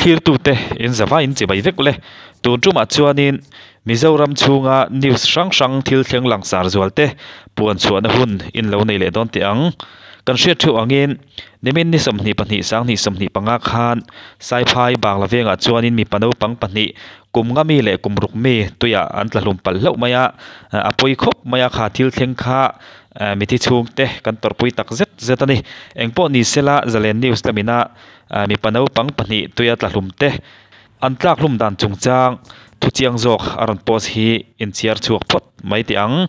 Thlirtute in zava in chibai vek ule. Tun tumah chuanin Mizoram chhunga news hrang hrang thil thleng langsar zual te puan chhuahna hun in lo nei leh dawn teh ang. Kan hriat theuh angin nimin ni 22 sanghnih 25 khan Saiphai Bangla vengah chuanin mipa naupang pahnih kum nga mi leh kum ruk mi tuiah an tla hlum palh hlauh mai a, a pawi khawp mai a kha thil thleng kha mithi chhungte kan tawrhpui tak zet zet a ni. Engpawh ni sela Zalen News lamina Mipa naupang pahnih tuia tla hlum te an tlak hlum dan chungchang thuchiang zawk a rawn post hi inchhiar chhuak phawt mai teh ang.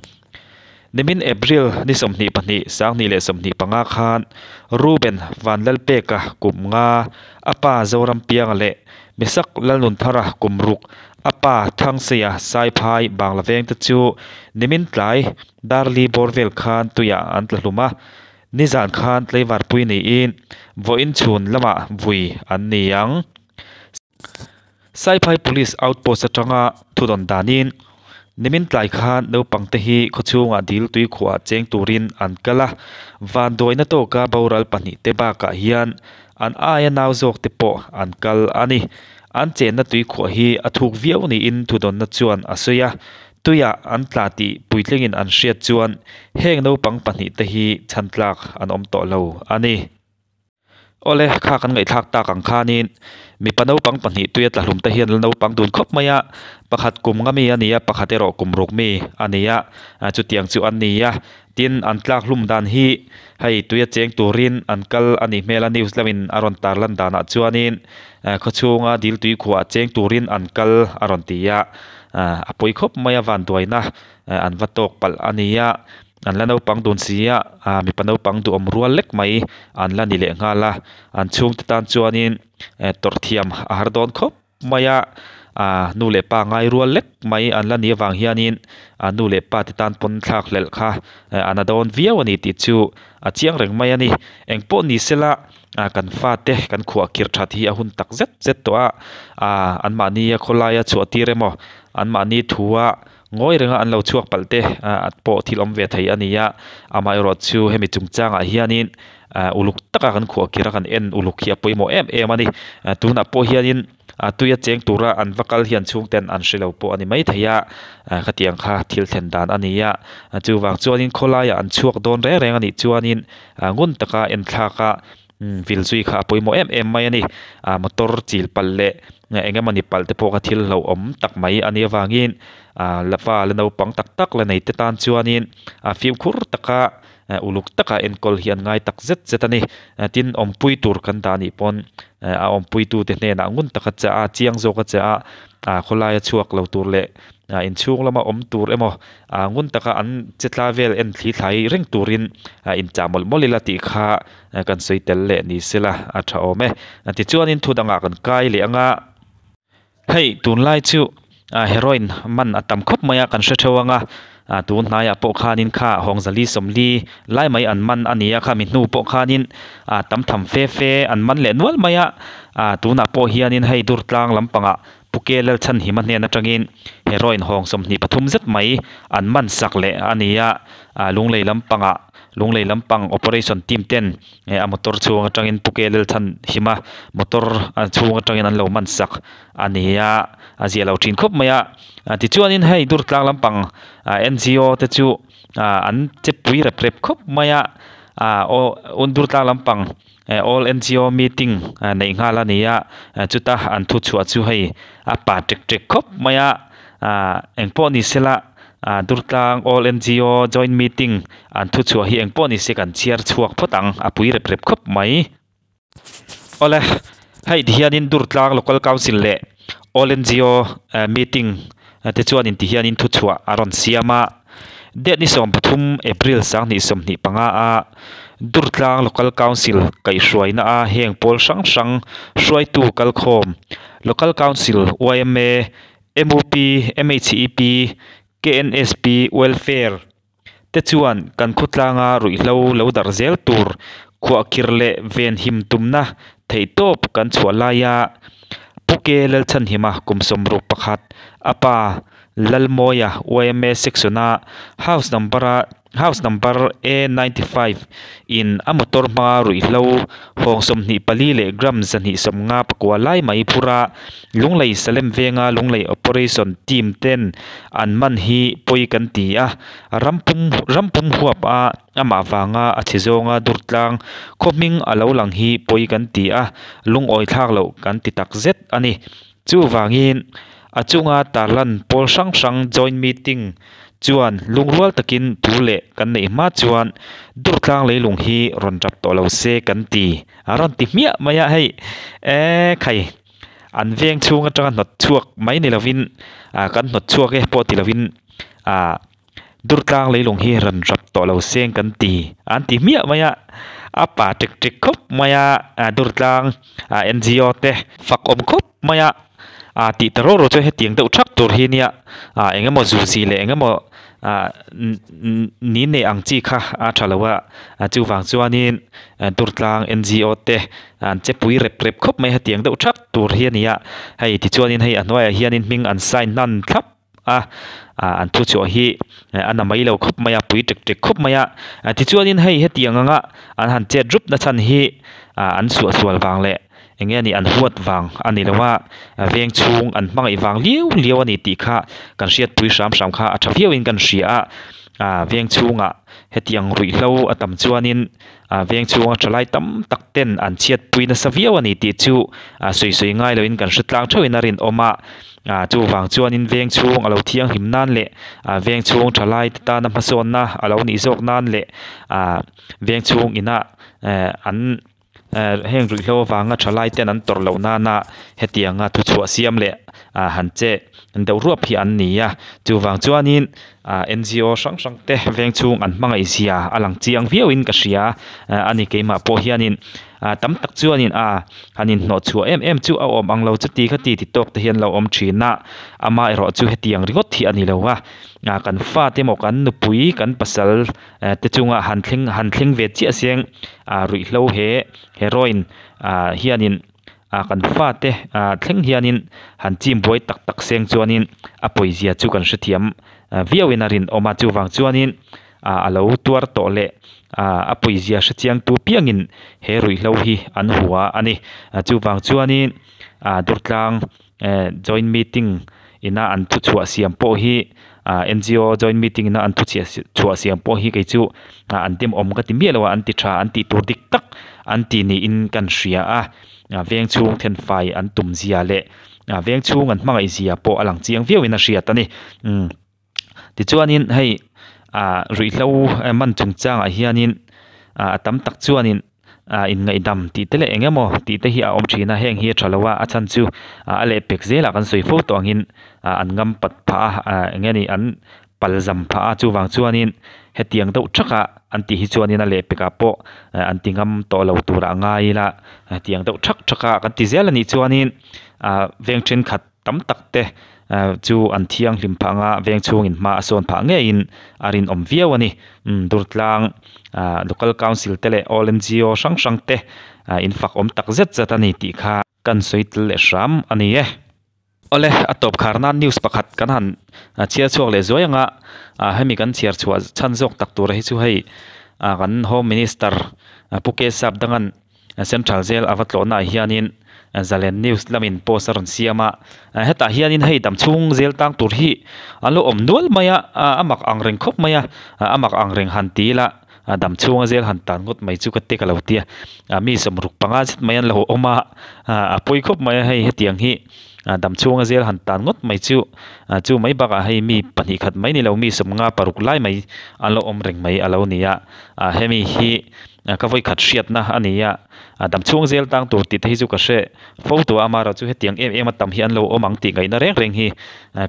Nimin April ni 22 2025 khan Ruben Vanlalpeka kum nga a pa Zorampianga leh Misak Lalnunthara kum ruk a pa Thangseia Saiphai Bangla veng te chu nimin tlai Darli bawr vel khan tuiah an tla hlum a. Nizan khan tleivarpui niin vawiin chhun lamah vui an ni ang. Saiphai Police Outpost atanga thudawn danin nimin tlai khan naupangte hi khawchhungah dil tuikhuah cheng turin an kal a, vanduaina tawka boral pahnihte bakah hian an aia nau zawkte pawh an kal a ni. An chenna tuikhuah hi a thuk viau niin thudawnna chuan a sawi a, Tuiah an tla tih puitlingin an hriat chuan heng naupang pahnihte hi chhan tlak an awm tawh lo a ni. Awle, kha kan ngaihthlak tak ang khanin mipa naupang pahnih tuia tla hlum te hian la naupang dun khawp mai a, pakhat kum nga mi a ni a, pakhat erawh kum ruk mi a ni a, chutiang chu an ni a. Tin, an tlak hlum dan hi hei tuia cheng turin an kal a nih hmel a, news lamin a rawn tarlan danah chuanin khawchhunga dil tui khuah cheng turin an kal a rawn ti a, a pawi khawp mai a vanduaina an va tawk palh a ni a, an la naupang dun si a, mipa naupang duhawm rual lek mai an la ni leh nghal a, an chhungte tan chuanin tawrh thiam a har dawn khawp. Mai a, ah nu leh pa ngai rual lek mai an la nih avang hianin ah nu leh pa te tan pawn thlak hlelh kha a na dawn viau a ni tih chu a chiang reng mai a ni. Eng pawh ni sela ah kan fate kan khuah khirh that hi a hun tak zet zet tawh a, ah anmahni a khawlaia chhuah tir emaw anmahni thua ngawi renga an lo chhuak palh te ah pawh thil awm ve thei a ni a, amaherawh chu hemi chungchangah hianin ah uluk taka kan khuah kir a kan en uluk hi a pawimawh em em a ni ah tunah pawh hianin ah tuia cheng tura an va kal hian chhungten an hre lo pawh a ni maithei a ah khatiang kha thil thlen dan a ni a chuvang chuanin khawlaiah an chhuak dawn reng reng a nih chuanin ah ngun taka en thlak a vil zui kha a pawimawh em em mai a ni ah motor chil palh leh eng emawni palh te pawh kha thil hlauhawm tak mai a nih avangin ah la fa la naupang tak tak la nei te tan chuanin ah fimkhur taka uluk taka enkawl hi an ngai tak zet zet a ni. Tin, awmpui tur kan dah anih pawn a awmpuitute hnenah ngun taka che a, chiang zawka che a, khawlaia chhuak lo tur leh inchhung lama awm tur emaw ngun taka an che tla vel en thli thlai reng turin inchah mawlh mawlh ila tih kha kan sawi tel leh ni sela a tha awm e. Tichuanin thu dangah kan kai leh ang a. Hei tunlai chu heroin man a tam khawp mai a kan hre theuh ang a, tun hnaiah pawh khanin kha Hawngzali sawmli lai mai an man a ni a, khami hnu pawh khanin tam tham fe fe an man leh nual mai a, tunah pawh hianin hei Durtlang lampangah Pu Ke Lalchhanhima hnen atangin heroin hawng 23 zet mai an man sak leh a ni a, Lunglei lampangah Lunglei lampang operation team ten a motor chhung atangin Pu Ke Lalthan hima motor chhung atangin an lo man sak a ni a, a ziah lo thin khawp mai a. Tichuanin hei Durtlang lampang NGO te chu an che pui rep rep khawp mai a, Durtlang lampang All NGO meeting neih nghal a ni a, chuta an thu chhuah chu hei a pa ṭek ṭek khawp mai a, engpawh ni sela Durtlang All NGO joint meeting An thu chhuah hi engpawh ni se kan chhiar chhuak phawt ang, a pui rep rep khawp mai. Awle, hei ti hianin Durtlang Local Council leh All NGO meeting te chuan inti hianin thu chhuah a rawn siam a. Date ni 13 April 2025 a Durtlang Local Council kaihhruaina a heng pawl hrang hrang hruaitu kalkhawm Local Council, yma, MUP, MHEP, KNSP, Welfare, te chuan kan khawtlanga ruihhlo lo darh zel tur khuahkhirh leh venhim tumna theihtawp kan chhuah laia Pu Ke Lalchhanhima kum 61 a pa Lalmawia yma section-a house number-a house number A 95 in a motor hmanga ruihhlo hawng 24 leh gram 159 lai mai phura Lunglei Salem venga Lunglei operation team ten an man hi pawi kan ti a, rampum rampum huap a amah vanga a chhe zawnga Durtlang khaw hming a lo lang hi pawi kan ti a, lungawi thlak loh kan ti tak zet a ni. Chuvangin a chunga tarlan pawl hrang hrang joint meeting chuan lungrual takin thu leh kan neih hma chuan Durtlang leilung hi rawn rap tawh lo se kan ti a rawn ti hmiah mai a hei e khai an veng chhung atanga hnawt chhuak mai ni lovin ah kan hnawt chhuak e pawh ti lovin ah Durtlang leilung hi rawn rap tawh lo seng kan ti an ti hmiah mai a a pa ṭek ṭek khawp mai a ah Durtlang ah N_G_O te fak awm khawp mai a ah tih ta rawh rawh chu hetiang deuh thak tur hi nia ah eng emaw zu zih leh eng emaw ah ni nei ang chi kha a tha lo a chuvang chuanin Durtlang N_G_O te an che pui rep rep khawp mai hetiang deuh thak tur hi a ni a hei tichuanin hei a hnuaiah hianin hming an sign hnan thlap a ah an thu chhuah hi a na mai lo khawp mai a pui tek tek khawp mai a tichuanin hei hetiang anga an han chet rup na chhan hi ah an suahsual vang leh eng nge ni an huat vang a ni lo a veng chhung an hmangaih vang liau liau a ni tih kha kan hriatpui hram hram kha a tha viau in kan hria a ah veng chhungah hetiang ruihhlo a tam chuanin ah veng chhunga thalai tam tak ten an chhiatpui nasa viau a ni tih chu ah sawi sawi ngai loin kan hre tlang theuhin a rinawm a ah chuvang chuanin veng chhung a lo thianghlim nan leh ah veng chhung thalai te tana hmasawnna a lo nih zawk nan leh ah veng chhung inah eh an. Heng ruihhlo avanga thalai ten an tawrh loh nana hetianga thuchhuah siam leh han che deuh ruap hi an ni a, chuvang chuanin N_G_O hrang hrang te veng chhung an hmangaih zia a lang chiang viauin ka hria a ni keimah pawh hianin tam tak chuanin a han inhnawh chhuah em em chu a awm ang lo chuti khati ti tawk te hian lo awm thin a, amaherawh chu hetiang ringawt hi a ni lo a, kan fate emaw kan nupui kan pasal te chunga han thleng han thleng ve chiah seng ah ruihhlo he heroin ah hianin ah kan fate ah thleng hianin han chim buai tak tak seng chuanin a pawizia chu kan hrethiam viauin a rinawm a chuvang chuanin ah a lo tuar tawh leh ah a pawizia hrechiang tu piangin he ruihhlo hi an hua a ni chuvang chuanin ah Durtlang eh joint meeting ina an thuchhuah siam pawh hi ah N_G_O joint meeting ina an thuchhiah chhuah siam pawh hi kei chu ah an demawm ka ti miah lo a an ti tha an tih tur dik tak an ti niin kan hria a ah veng chhung thenfai an tum zia leh ah veng chhung an hmangaih zia pawh a lang chiang viau in a hriat a ni umm. Tichuanin hei ah ruihhlo man chungchangah hianin ah a tam tak chuanin ah inngaihdam tih te leh eng emaw tih te hi a awm thin a heng hi a tha lo a a chhan chu ah a lehpek zelah kan sawi fo tawh angin ah an ngam pat phah a ah eng nge ni an pal zam phah a chuvang chuanin hetiang deuh thaka an tih hi chuanin a lehpekah pawh an ti ngam tawh lo turah a ngai ila hetiang deuh thak thaka kan ti zel a nih chuanin ah veng thenkhat tam tak te chu an thianghlim phah anga veng chhungin hma a sawn phah ngeiin a rinawm viau a ni umm Durtlang ah local council te leh all N_G_O hrang hrang te ah in fak awm tak zet zet a ni tih kha kan sawi tel leh hram a ni e. Awle a tawp khar nan news pakhat kan han chhiar chhuak leh zuai anga ah hemi kan chhiar chhuah chhan zawk tak tur hi chu hei ah kan home minister Pu K Sapdangan Central Jail a va tlawhnaah hianin Zalen News lamin post a rawn siam a, hetah hianin hei dam chhung zel tang tur hi an lo awm nual mai a, a mak ang reng khawp mai a, a mak ang reng han ti ila dam chhunga zel han tan ngawt mai chu ka te ka lo ti a, mi 65 zet mai an lo awm a, a pawi khawp mai a hei hetiang hi dam chhunga zel han tan ngawt mai chu chu mai bakah hei mi pahnih khat mai ni lo mi 56 lai mai an lo awm reng mai a lo ni a, hemi hi. Ka vawikhat hriatna a ni a, dam chhung zel tang tur tih te hi chu ka hre fo tawh a, amaherawh chu hetiang em em a tam hi an lo awm ang tih ngaihna reng reng hi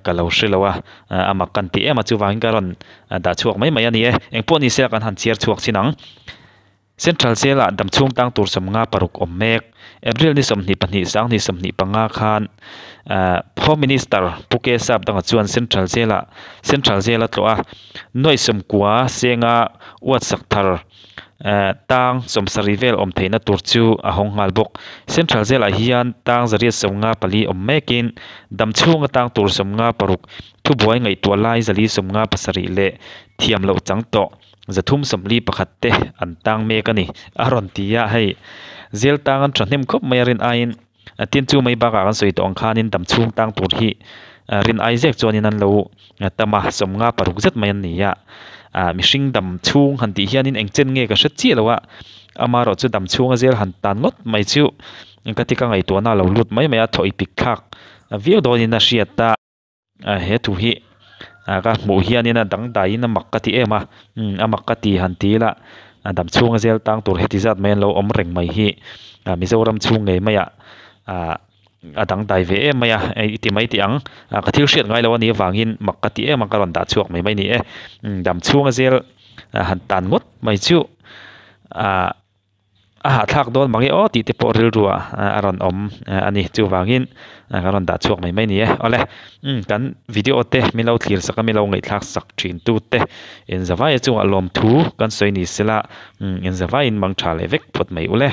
ka lo hre lo a, a mak kan ti em a, chuvangin ka rawn dah chhuak mai mai a ni e. Engpawh ni se kan han chhiar chhuak chin ang. Central Jail ah dam chhung tang tur 56 awm mek. April ni 22 2025 khan Home Minister Pu K Sapdanga chuan Central Jail ah Central Jail a tlawh a, nuaih 90 senga uatsak thar. Tang 70 vel awm theihna tur chu a hawng nghal bawk. Central Jail ah hian tang 154 awm mekin dam chhunga tang tur 56, thubuai ngaihtuah lai 457 leh thiam loh chang tawh 341 te an tang mek a ni a rawn ti a. Hei jail tang an thahnem khawp mai a rin aiin tin chu mai bakah kan sawi tawh ang khanin dam chhung tang tur hi rin ai zek chuanin an lo tam a, 56 zet mai an ni a. Mihring dam chhung han tih hianin eng chen nge ka hre chiah lo a, amaherawh chu dam chhunga zel han tan ngawt mai chu ka ti ka ngaihtuahna a lo lut mai mai a, thaw i pik thlak viau dawnin a hriat a. He thu hi ka hmuh hianin a dangdaiin a mak ka ti em a, a mak ka ti han ti ila dam chhunga zel tang tur heti zat mai an lo awm reng mai hi Mizoram chhung ngei maiah a dangdai ve em mai a, i ti mai tih ang ka thil hriat ngai lo a nih avangin mak ka ti em a ka rawn dah chhuak mai mai a ni e, dam chhunga zel han tan ngawt mai chu ah. A hahthlak dawn mange aw tih te pawh rilruah a rawn awm a ni. Chuvangin kan rawn dah chhuak mai mai a ni e. Awle kan video te min lo thlir sak a min lo ngaihthlak sak thin tu te inzavai chungah lawmthu kan sawi ni sela inzavaiin mang tha leh vek phawt mai ule.